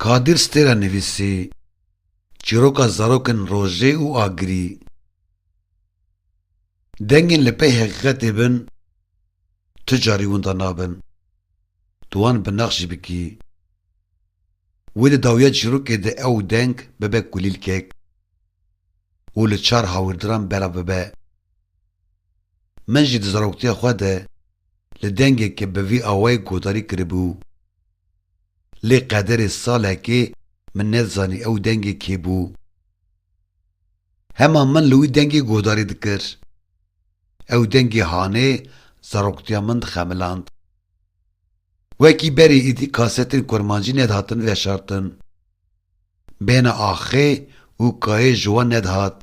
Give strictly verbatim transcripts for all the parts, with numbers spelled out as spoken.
Qadir Stêra nivîsî, Çîroka zarokên rojê û agirî. Dengên li pey heqîqetê bin, tu carî winda nabin. Tu wan bi nexş jî bikî. Wê di dawiya çîrokê de ew deng bibe kulîlkek û li çar hawirdiran belav bibe. Min jî di zaroktiya xwe de li dengekê bi vî awayî guhdarî kiribû. Lê qederê salekê min nedizanî ew dengê kê bû. Hema min li wî dengê guhdarî dikir. Ew dengê hanê zaroktiya min dixemiland. Wekî berê êdî kasetên kurmancî nedihatin veşartin. Bêhna axê û kayê ji wan nedihat.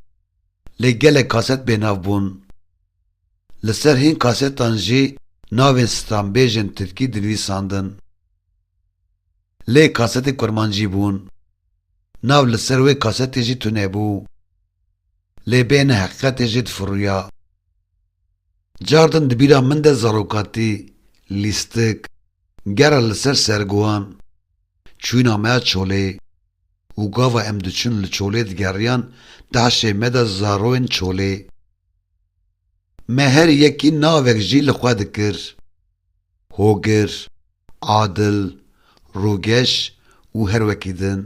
Lê gelek kaset bênav bûn. Li ser hîn kasetan jî navên stranbêjên tirkî dinivîsandin. Lê kasetê kurmancî bûn. Nav li ser wê kasetê jî tune bû. Lê bêhna heqîqetê jê difiruya. Cardin di bîra min de zarokatî, lîstik, gera li ser serguhan, çûna me ya çolê û gava em diçûn li çolê digeriyan, di hişê me de zaroyên çolê. Me her yekî navek jî li xwe dikir. Hogir, Adil, Rûgeş û her wekî din.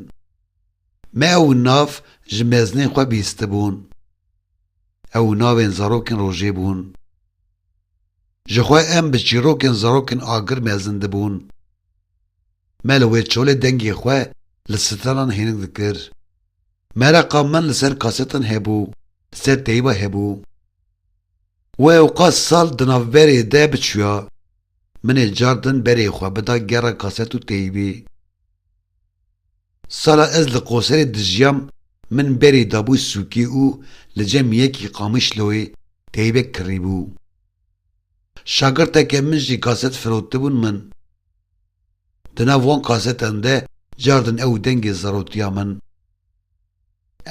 Me ew nav ji mezinên xwe bihîstibûn. Ew navên zarokên rojê bûn. Ji xwe em bi çîrokên zarokên agir mezin dibûn. Me li wê çolê dengê xwe li stranan hênik dikir. Mereqa min li ser kasetan hebû, li ser teyba hebû. Wê ewqas sal di navberê de biçûya, min ê cardin berê xwe bida gera kaset û teybê. Sala ez li Qoserê dijiyam, min berê dabû sûkê û li cem yekî Qamişloyê teybek kirîbû. Şagirteke min jî kaset firotibûn min. Di nav wan kasetan de cardin ew dengê zarotiya min.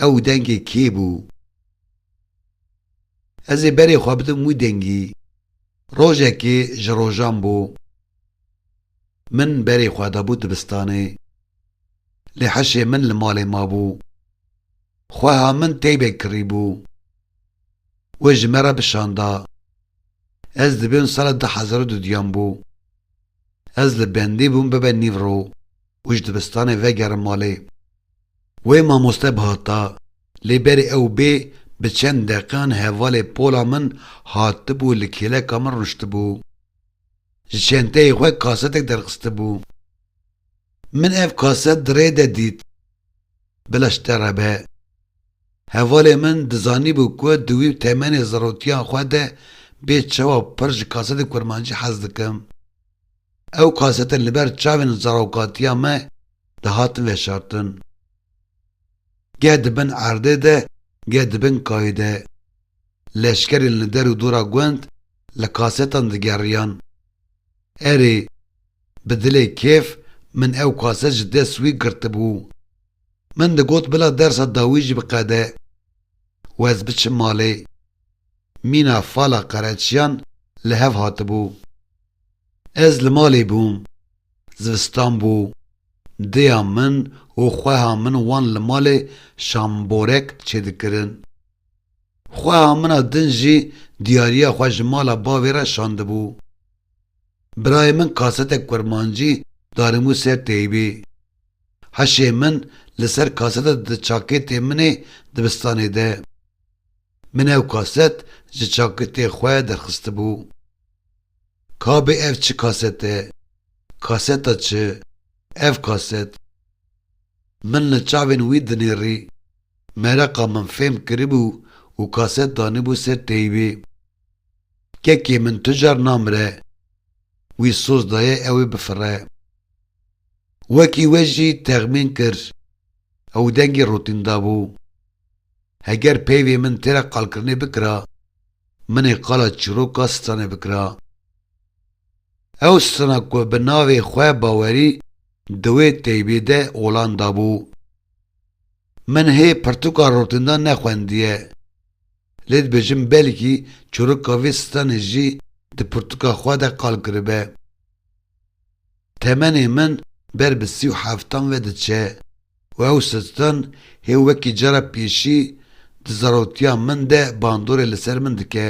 Ew dengê kê bû? Ez ê berê xwe bidim wî dengî. Rojekê ji rojan bû. Min berê xwe dabû dibistanê. Lê hişê min li malê mabû. Xweha min teybek kirîbû. Wê ji me re bişanda. Ez dibêm sala du hezar û dudiyan bû. Ez li bendî bûm bibe nîvro û ji dibistanê vegerim malê. Wê mamoste bihata, lê berê ew bê bi çend deqeyan hevalê pola min hatibû li kêleka min rûniştibû. Ji çenteyê xwe kasetek derxistibû. Min ev kaset di rê de dît. Bila ji te re be. Hevalê min dizanîbû ku di wî temenê zarotiya xwe de bê çawa pir ji kasetê kurmancî hez dikim. Ew kasetên li ber çavên zarokatiya me dihatin veşartin. Geh di bin erdê de, geh di bin kayê de. Leşkerên li der û dora gund li kasetan digeriyan. Erê, bi dilê kêf min ew kaset ji dest wî girtibû. Min digot bila dersa dawî jî biqede û ez biçim malê. Mîna fala qereçiyan li hev hatibû. Ez li malê bûm. Zivistan bû. Dêya min û xweha min wan li malê şamborek çêdikirin. Xweha min a din jî diyariya xwe ji mala bavê re şandibû. Birayê min kasetek kurmancî danibû ser teybê. Hişê min li ser kaseta di çakêtê min ê dibistanê de. Min ew kaset ji çakêtê xwe derxistibû. Ka bê ev çi kaset e? Kaseta çi? Ev kaset. Min li çavên wî dinêrî. Mereqa min fêm kiribû û kaset danîbû ser teybê. Kekê min tu car namire. Wî soz daye ew ê bifire. Wekî we jî texmîn kir. Ew dengê rotînda bû. Heger peyvê min têra qalkirinê bikira, min ê qala çîroka stranê bikira. Ew strana ku bi navê xwe bawerî di wê teybê de olan dabû. Min hê pirtûka rotînda nexwendiye. Lê dibêjim belkî çîroka vê stranê jî di pirtûka xwe de qal kiribe. Temenê min ber bi sî û heftan ve diçe û ew sistan hê wekî cara pêşî di zarotiya min de bandorê li ser min dike.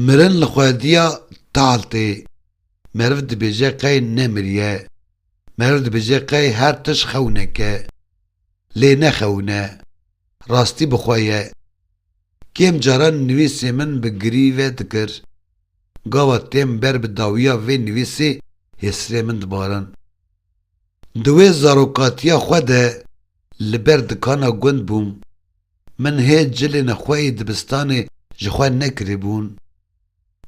Mirin li xwediya tal tê. Meriv dibêje qey nemiriye. Meriv dibêje qey her tişt xewneke. Lê ne xewne. Rastî bi xwe ye. Kêm caran nivîsê min bi girî ve dikir. Gava têm ber bi dawiya vê nivîsê hêsirê min dibarin. Di wê zarokatiya xwe de li ber dikana gund bûm. Min hê cilên xwe yê dibistanê ji xwe nekiribûn.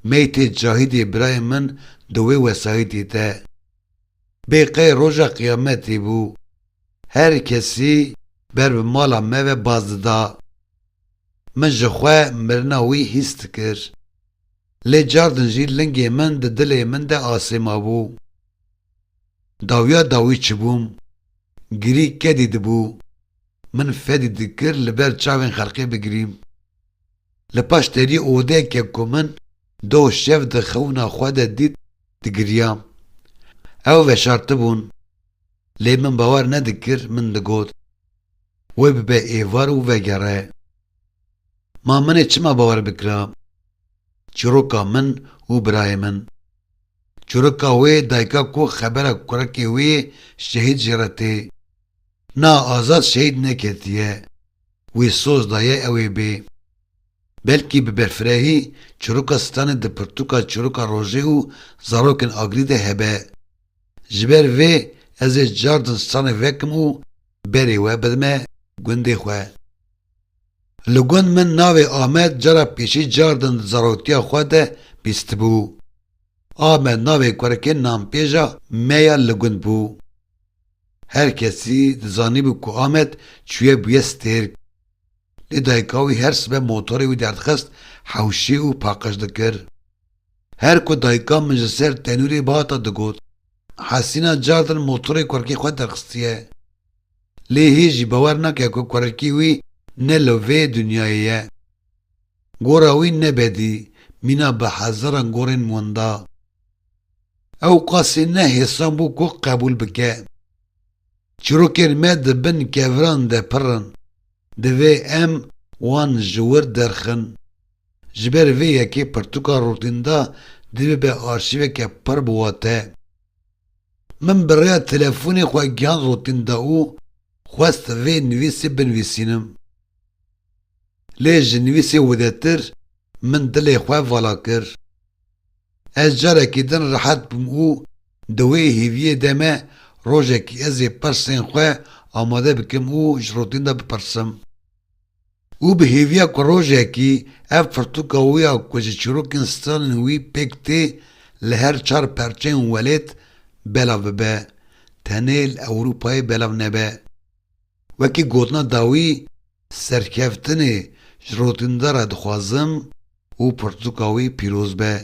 Meytê Cahîdê birayê min di wê wesayîtê de. Bê qey roja qiyametê bû. Her kesî ber bi mala me ve baz dida. Min ji xwe mirina wî hîs dikir. Lê cardin jî lingê min di dilê min de asê mabû. Dawiya dawî çibûm. Girî kedî dibû. Min fedî dikir li ber çavên xelkê bigirîm. Li paş deriyê odeyeke ku min doh şev di xewna xwe de dît, digiriyam. Ew veşartibûn. Lê min bawer nedikir, min digot, "Wê bibe êvar û vegere." Ma min ê çima bawer bikira? Çîroka min û birayê min. Çîroka wê dayika ku xebera kurekê wê yê şehîd jê re tê. Na Azad şehîd neketiye. Wî soz daye ew ê bê. Belkî bi berfirehî çîroka stranê di pirtûka çîroka rojê û zarokên agirî de hebe. Ji ber vê ez ê cardin stranê vekim û berê we bidime gundê xwe. Li gund min navê Amed cara pêşî cardin di zarotiya xwe de bîstibû. Amed navê kurekê nanpêja me ya li gund bû. Her kesî dizanîbû ku Amed çûye bûye stêrk. Lê dayika wî her sibe motorê wî derdixist hewşê û paqij dikir. Her ku dayika min ji ser tenûrê bihata digot, Hesîna cardin motorê kurekê xwe derxistiye. Lê hê jî bawer nake ku kurekî wî ne li vê dinyayê ye. Gora wî ne bedî, mîna bi hezaran gorên winda. Ew qasî ne hêsan bû ku qebûl bike. Çîrokên me di bin keviran de pir in. Divê em wan ji wir derxin. Ji ber vê yekê pirtûka Rotînda divê be arşîveke pir bi wate. Min bi rêya telefonê xwe gihand Rotînda û xwest vê nivîsê binivîsînim. Lê ji nivîsê widetir min dilê xwe vala kir. Ez carekî din rehet bûm û di wê hêviyê de me rojekî ez ê pirsên xwe amade bikim û ji Rotînda bipirsim. Û bi hêviya ku rojekî ev pirtûka wî ya ku ji çîrokên stranên wî pêk tê li her çar perçeyên welêt belav bibe, tenê li Ewropayê belav nebe. Wekî gotina dawî, serkeftinê ji Rotînda re dixwazim û pirtûka wî pîroz be.